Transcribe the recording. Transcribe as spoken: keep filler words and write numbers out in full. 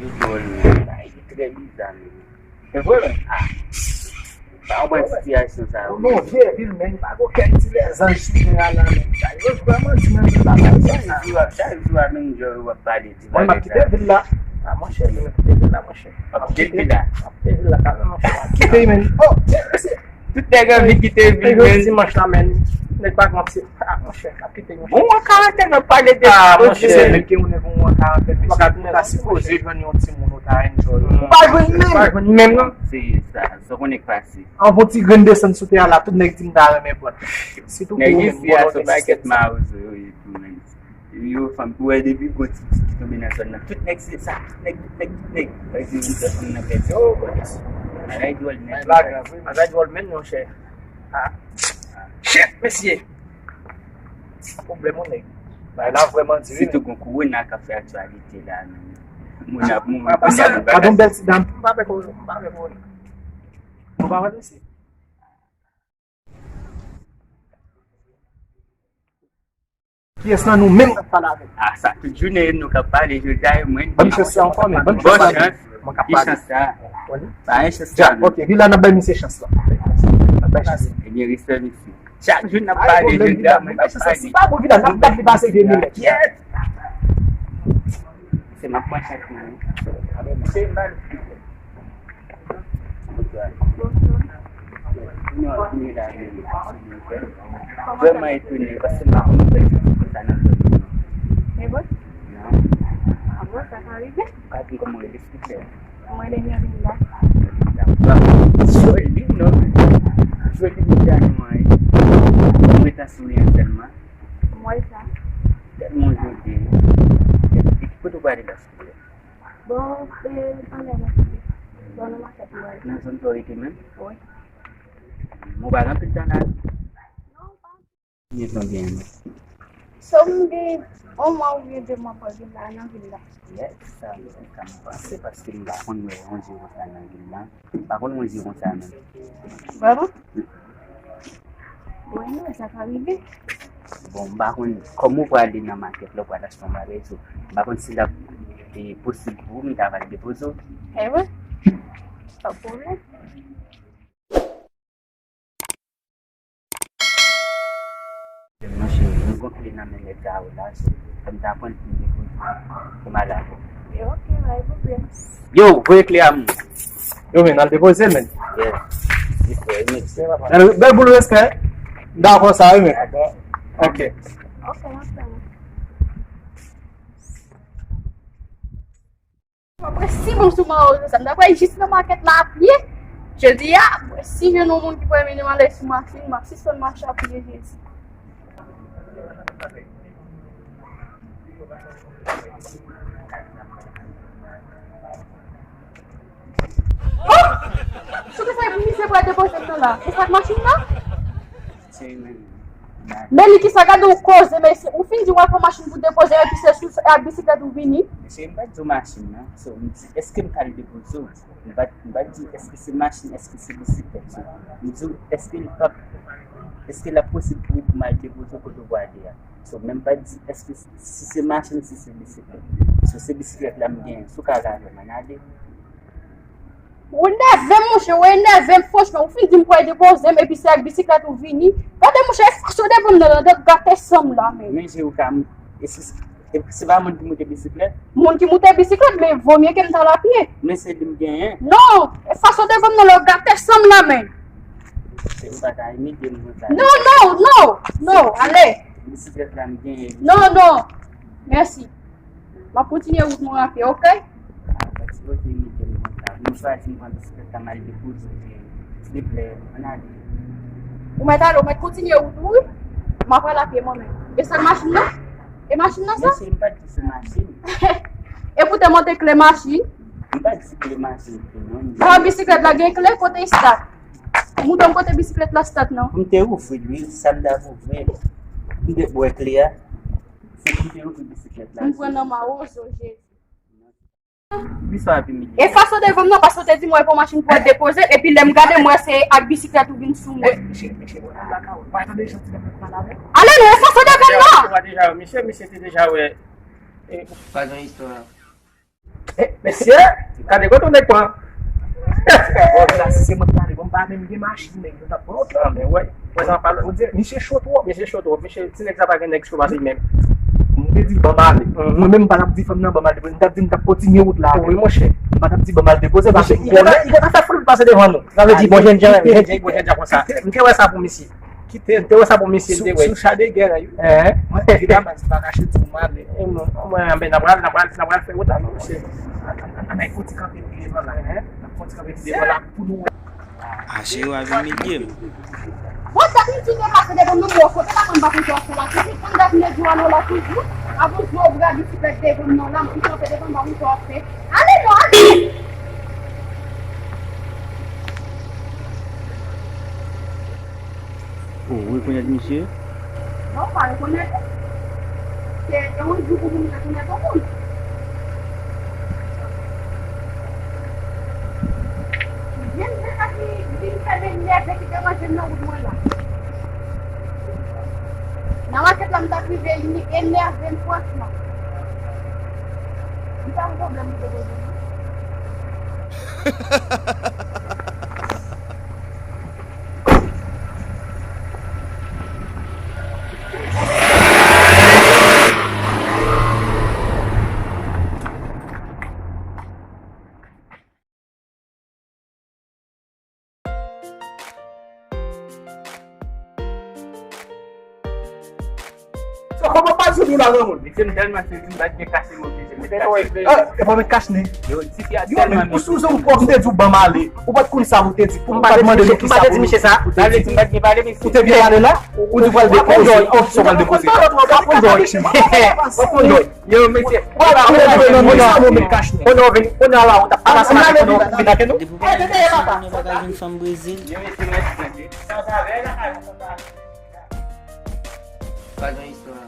Dwòl, men. Bagay ki trè biza, men. Se vre, men. Ah. Pa konprann sitiyasyon sa yo. Nou vye vil, men. Pa gen okenn ti lèzanj sou tè a la, men. Sa yo vrèman di, men, vil la, men. Chak jou, chak jou, a menm jan w ap pale di bagay sa. Mwen, m ap kite vil la. Ah, monchè, m ap kite vil la, monchè. W ap kite vil la? M ap kite vil la, kanmenm, monchè. M ap kite, men. Oh, mesye. Tout nèg anvi kite vil, men. Dimanch la, men. Nèg pa gen ti. Ah, monchè, m ap kite, monchè. Bon, w an karantèn, w ap pale de... Ah, monchè, se nèg ki yon nèg ou an karantèn, mesye. Ou ta sipoze jwenn yon timoun, ou ta enjoy. Ou pa jwenn menm. Ou pa jwenn menm, non. Se sa, sa w konnen k pase. Anvan ti grenn desann sou tè a la, tout nèg di m ta renmen pran. Sitou pou ou menm, isi a, se yon pakèt mawozo yo ye tou, men. Yo, fanm, pou wè depi gwo ti, ti ki tonbe nan zòn nan. Tout nèg se sa, tout nèg, tout nèg, tout nèg. Sa vle di, tout nèg nan pèdi. Oh, bagay dwòl nèt. Bagay dwòl menm, monchè. Ah. Shit, mesye. Pwoblèm, mon nèg. Bagay la vrèman di, wi. Sitou gon kowona k ap fè aktyalite la, men. Moun ap mouri. Gade yon bèl ti dam. M pa pè kowona, m pa pè kowona. Nou pa wè, mesye. Kiyès nan nou menm k ap pale avè l? Ah, sa, tout jounen nou k ap pale, jodi a, e mwen. Ban m chans sa ankò, men. Ban m chans sa. Bon chans. Ki chans sa? Pa gen chans sa, non. Ok, vin la, n ap bay misye chans la. N ap bay chans. Ebyen, respè, mesye. Chak jou n ap pale, jodi a, mwen k ap pale. Si pa bon, vin la, n ap bat li pase vye milèt. Kiyès? Se m ap pran chans mwen. Vrèman etone paske m pa konn fè sa nan zòn nan. E bon? Non. Ah bon, sa ka rive? Ou ka di m kòman w rele, silvouplè? Mwen, Lenny Linda. Joli non. Joli Linda non an. Mwen ta souri an sèlman. Mwen sa. Tèlman joli. E ki kote w prale la, silvouplè? Bon, e, anlè nan site. Bon, nan makèt mwen. Nan zòn sa w rete menm? Wi. Ou pa gen anpil tan la? Non, pa. Konbyen tan w gen la? So, m gen yon mwa oubyen de mwa pou vin la, nan vil la. Yes, sa, sa m panse, paske m pa konn wè yon je konsa nan vil la. M pa konn yon je konsa menm. Vrèman? Wi, non, sa ka rive. Bon, m pa konn kòman w prale nan makèt la, w pral achte yon bagay, so, m pa konn si l ap, e, posib pou m ta pral depoze w. E wi. Pa pwoblèm. Monchè, nou gon kle nan men nèg sa yo la, so, fò m ta pran l pou m depoze, pou m ale avè w. Ok, pa gen pwoblèm. Yo, voye kle a m. Yo, men, al depoze l, men. Yeah. Respè, wi, men. Bèl boul, respè. M dakò sa, wi, men. Ok. Ok, n ap fè l. Mwen si bon sou mwen, sa m ta pral jis nan makèt la a pye. Jodi a, mwen si jwenn yon moun ki pral mennen m ale sou machin, m ap sispann mache a pye Jezi. Oh! Sou ki sa pou misye pral depoze m nan la? E sa k machin nan? Se li menm. Men li ki sa gade yon koze, mesye. Ou fin di w al pran machin pou depoze, epi se sou, ak bisiklèt ou vini. Mesye, m pa t di w machin nan. So, m di, èske m ka al depoze w? M pa t, m pa t di, èske se machin, èske se bisiklèt? So, m di w, èske l p ap, èske l ap posib pou, pou m al depoze w kote w prale a? So, men m pa t di, èske si se machin, si se bisiklèt. So, se bisiklèt la m genyen. Si w ka al avè m, ann ale. Ou enève m, monchè, ou enève m, franchman. Ou fin di m pou al depoze m, epi se ak bisiklèt ou vini. Gade, monchè, e fason devan m nan, nan gate san m la, men. Men je ou ka, e si, e se pa moun ki moute bisiklèt? Moun ki moute bisiklèt, men vo mye ke m t al a pye. Men se li m genyen. Non, e fason devan m nan, lè w gate san m la, men. Se ou pa ta imite m konsa. Non, non, non, non, ale. Bisiklèt la m genyen. Non, non, mèsi. M ap kontinye wout mwen a pye, oke? Ah, pa sipoze imite m konsa. Nou chwazi m pran bisiklèt la, m al depoze w, silvouplè, ann ale. Ou mèt ale, ou mèt kontinye wout ou, wi. M ap pral a pye mwen menm. E sa machin nan? E machin nan sa? Mesye, m pa t di se machin. E poutan m te kle machin. M pa t di kle machin tou, non. Sa bisiklèt la gen kle, kote start? Montre m kote bisiklèt la start, non. M te ouvri l, wi, sa m t ap ouvri. M te bwè kle a. Se pou m te ouvri bisiklèt la. M pran nan mawozo, Jezi. Li sa ap imilye. E fason devan m nan, paske w te di m wè pou machin pou w depoze, epi lè m gade, m wè se ak bisiklèt ou vin sou mwen. Eh, mesye, mesye, mwen nan lakay ou. Pa tande jan ti nèg la pale avè w. Ale non, e fason devan m nan! Misye, misye te deja wè. Eh. Pa gen istwa. Eh, mesye, gade kote w nèg pran. Bon, la, si se mwen ki ale, bon, m pa menm gen machin, nèg, yo t ap pran otan, men wè. Wè sa pa lòt, on dirait, misye cho twòp. Misye cho twòp, misye, ti nèg sa pa gen nèg cho pase li menm. M te di l ban m ale. Mwen menm, m pa t ap di fanm nan ban m al depoze, m t ap di m t ap kontinye wout la avè l. Wi, monchè. M pa t ap di ban m al depoze, paske li gentan, li gentan fè foul pase devan nou. Sa vle di, bon jènjan, jènjan, bon jènjan konsa. M te wè sa pou misye. Kite l. M te wè sa pou misye, m te wè. Sou, sou cha de gè la, wi. Mwen, evidaman, se pa kache di w m ale. E mwen, mwen, anben, n a pral, n a pral, n a pral fè wout la, non, mesye. Ann, ann, ann, ann, fon ti kanpe pi devan la. N a fon ti kanpe pi devan la pou nou wè. Ache yo avè medye m. Bon, sa kontinye pase devan nou, bon, kote la, mwen pa konn sa w ap fè la. Pitit, mwen gade medye w alò la toujou. Avan w di w bra bisiklèt devan m nan la, m kanpe devan m, pa konn sa w ap fè. Ale non, ale! Ou rekonèt misye? Non, m pa rekonèt li. Se, se yon jou pou moun rekonèt yon moun. Menm se sa ki vin fè m enève, ki deranje m nan wout mwen la. Nan makèt la, m t ap rive enève m franchman. M pa gen pwoblèm pou depoze non. So, kòman pa di nou la, granmoun? Mesye, m tèlman sezi, m pa t gen kach, mesye, m met kach. Ah, e pa met kach, ne? Yo, tifi a tèlman mechan. Ou sipoze w pwòp, m te di w ban m ale. Ou pa t konn sa pou w te di. Ou pa t mande nou ki sa pou nou te di. Sa vle di m pa t gen pale, mesye. Ou te byen pale la? Ou di w pral depoze. Ou di w pral depoze. Yo, mesye. Ou pa t mande nou ki sa pou w met kach, ne? Konnen w vin, konnen w la, ou t ap pase maten, konnen w vin ak nou. Depi w pa gen fanm Brezil. Pa gen istwa.